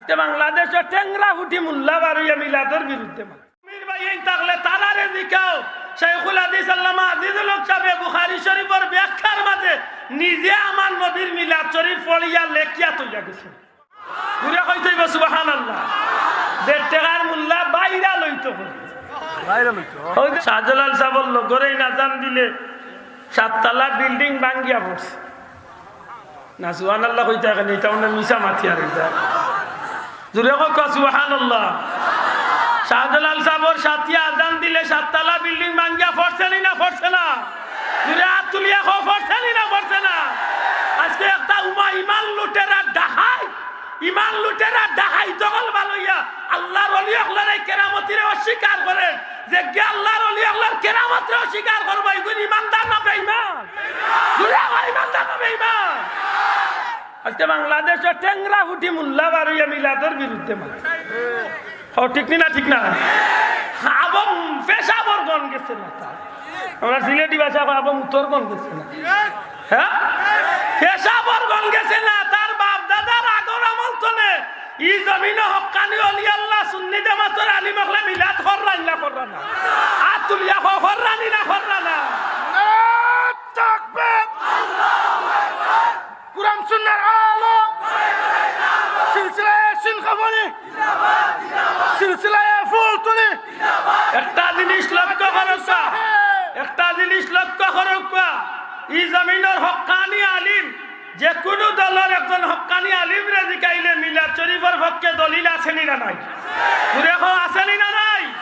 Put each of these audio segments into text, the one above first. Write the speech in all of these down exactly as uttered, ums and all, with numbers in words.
তে বাংলাদেশো টেংরা ফুটি মোল্লা বারইয়া মিলাদর বিরুদ্ধে মাত। কওমির ভাইয়াইন থাকলে তারারে জিকাও, শাইখুল হাদিস আল্লামা আজিজুল হক সাহেবে বুখারী শরীফর ব্যাখ্যার মাঝে নিজে আমার নবীর মিলাদ শরীফ পড়িয়া লেখিয়া থইয়া গেছে। জুরে কইতে অইবো সুবহানাল্লাহ। দেড় টেকার মোল্লা বাইরা লইতো কই। বাইরা লইতো। ওই যে শাহজালাল সাহেবর লগরে আজান দিলে সাততলা বিল্ডিং ভাঙ্গিয়া পড়ছে। না, সুবহানাল্লাহ কইতা কেনে, ইটা মনে মিছা মাতিয়ার ইটা। জুরে কউক্কা সুবহানাল্লাহ। শাহজালাল সাহেবর সাথিয়ে আজান দিলে সাততলা বিল্ডিং ভাঙ্গিয়া পড়ছে নি না পড়ছে না? জুরে আত তুলিয়া কও, পড়ছে নি না পড়ছে না? আজকে একটা উমা ইমান লুটেরা ডাকাইত, ইমান লুটেরা ডাকাইত অকল বারইয়া আল্লার অলি অকলর এই কেরামতিরে অস্বীকার করে। যেগিয়ে আল্লার অলি অকলর কেরামতরে অস্বীকার করবো, ইগুইন ইমানদার না বেইমান? জুরে কও, ইমানদার না বেইমান? আজকে বাংলাদেশো টেংরা ফুটি মোল্লা বারইয়া মিলাদর বিরুদ্ধে মাত। হ, ঠিক নি না, ঠিক না? আবো পেশাবর গন গেছে না তার। আমরা সিলেটি ভাষা কই, আবো মুতর গন গেছে না। হ্যাঁ? পেশাবর গন গেছে না, তার বাপ দাদার আগর আমল তনে ই জমিনো হক্কানি অলি আল্লাহ সুন্নি জামাতর আলিম অকলে মিলাদ কররা নি না কররা না? আত তুলিয়া কও, কররা নি না কররা না? নারায়ে তাকবীর। কুরআন সুন্নাহর আলো। সিলসিলায়ে শিনকাফনি। সিলসিলায়ে ফুলতলি। একটা জিনিস লক্ষ্য করউক্কা, একটা জিনিস লক্ষ্য করউক্কা, ই জমিনর হক্কানি আলিম, যেকুনু দলর একজন হক্কানি আলিমরে জিকাইলে মিলাদ শরীফর পক্ষে দলিল আছে নি না নাই? জুরে কও, আছে নি না নাই?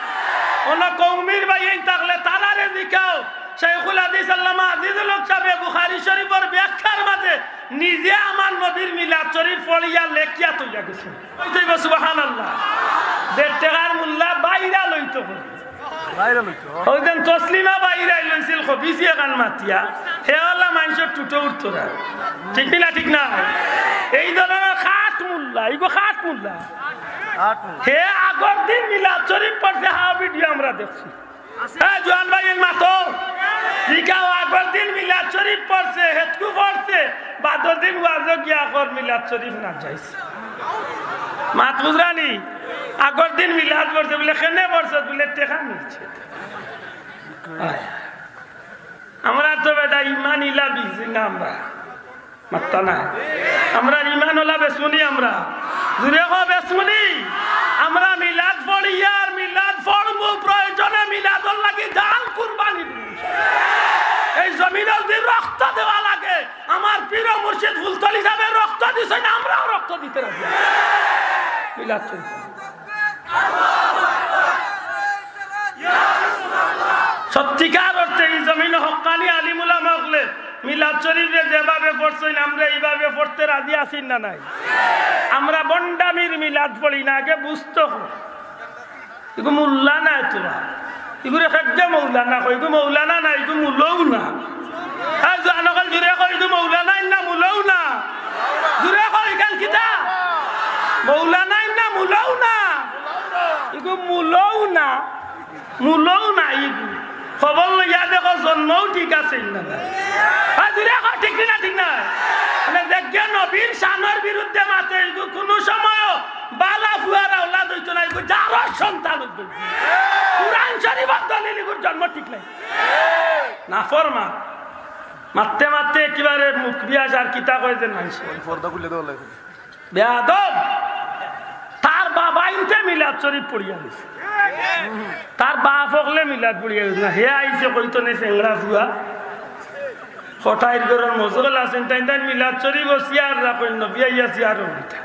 অনো কওমির ভাইয়াইন থাকলে তারারে জিকাও, শাইখুল হাদিস আল্লামা আজিজুল হক সাহেবে বুখারী শরীফর ব্যাখ্যার মাঝে নিজে আমার নবীর মিলাদ শরীফ পড়িয়া লেখিয়া থইয়া গেছে। কইতে অইবো সুবহানাল্লাহ। দেড় টেকার মোল্লা বাইরা লইতো কই। বাইরা লইতো। ওই দিন তসলিমা বাইরা লইছিল, খবিছি এখান মাতিয়া। হে আল্লাহ, মানষর টুটো উঠতো না। ঠিক নি না, ঠিক না? এই ধরনর খাট মোল্লা, ইগু খাট মোল্লা। খাট মোল্লা। হে আগর দিন মিলাদ শরীফ পড়ছে, হা, ভিডিও আমরা দেখছি। হ্যাঁ, জোয়ান ভাইয়াইন মাতো। জিকাও, আগর দিন মিলাদ শরীফ পড়ছে, হেতকু পড়ছে, বাদর দিন ওয়াজো গিয়া কর মিলাদ শরীফ নাজাইজ। মাত বুঝরা নি? আগর দিন মিলাদ পড়ছে, বুলে, "কেনে পড়ছস?" বুলে, "টেকা মিলছে।" আয়। আমরা তো বেটা ইমান ইলা বুঝি না আমরা। মাত্তা না। আমরা ইমান অলা বেচমু নি আমরা। জুরে কও বেচমু নি। আমরা মিলাদ পড়িয়ার, মিলাদ পড়মু, প্রয়োজনে মিলাদর লাগি জান কুরবানি দিমু। এই জমিনো যদি রক্ত দেওয়া লাগে, আমার পীর ও মুর্শিদ ফুলতলি সাহেবে রক্ত দিছইন, আমরাও রক্ত দিতে রাজি আছি। মিলাদ শরীফ। সত্যিকার অর্থে ই জমিনো হক্কানি আলিম উলামা অকলে মিলাদ শরীফরে যেভাবে পড়ছইন, আমরা ইভাবে পড়তে রাজি আছি না নাই? আমরা ভন্ডামির মিলাদ পড়ি না, আগে বুঝতো অয়। ইগু মোল্লা নায় তোরা। ইগুরে খেকগে মৌলানা কয়, ইগু মৌলানা না, ইগু মুলও না। আর জোয়ান অকল জুরে কও, ইগু মৌলানা না, মুলও না। জুরে কও, ইখান কিতা? মৌলানা না, মুলও না। ইগু মুলও না, মুলও না ইগু। খবর লইয়া দেখো, জন্মও ঠিক আছে না। আর জুরে কও, ঠিক না, ঠিক না? মানে, দেখবে নবীর শানর বিরুদ্ধে মাতে, ইগু কুনু সময়ও বালা ফুয়ার আওলাদ অইতো না, ইগু জারর সন্তান অইতো। কুরআন শরীফর দলিল ইগুর জন্ম ঠিক নাই। নাফরমান। মাততে মাততে একেবারে মুখ বিয়াস আর কিতা কয় যে নাই। পর্দা খুলে দেওয়া লাগে। বেয়াদব। তার বাবাইন্তে মিলাদ শরীফ পড়িয়া গেছে। তার বাপ অকলে মিলাদ পড়িয়া গেছে না। হে আইছে কইতো নে চেংড়া ফুয়া। কটাইর ঘরর মজগল আছেন, তাইন তাইন মিলাদ শরীফ ও সিয়ার রাখইন, নবী আইয়া সিয়ার ও উঠা।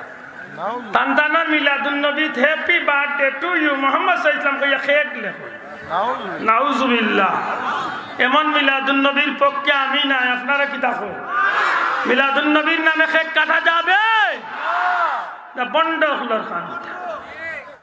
তান তানর মিলাদুন নবীত happy birthday to you Mohammad সাল্লাল্লাহু আলাইহি ওয়াসাল্লাম কইয়া খেক লেখো। নাউজুবিল্লাহ। এমন মিলাদুন নবীর পক্ষে আমি নাই, আপনারা কিতা কও? মিলাদুন নবীর নামে খেক কাটা যাবে? না, ভন্ড অকলর কাম।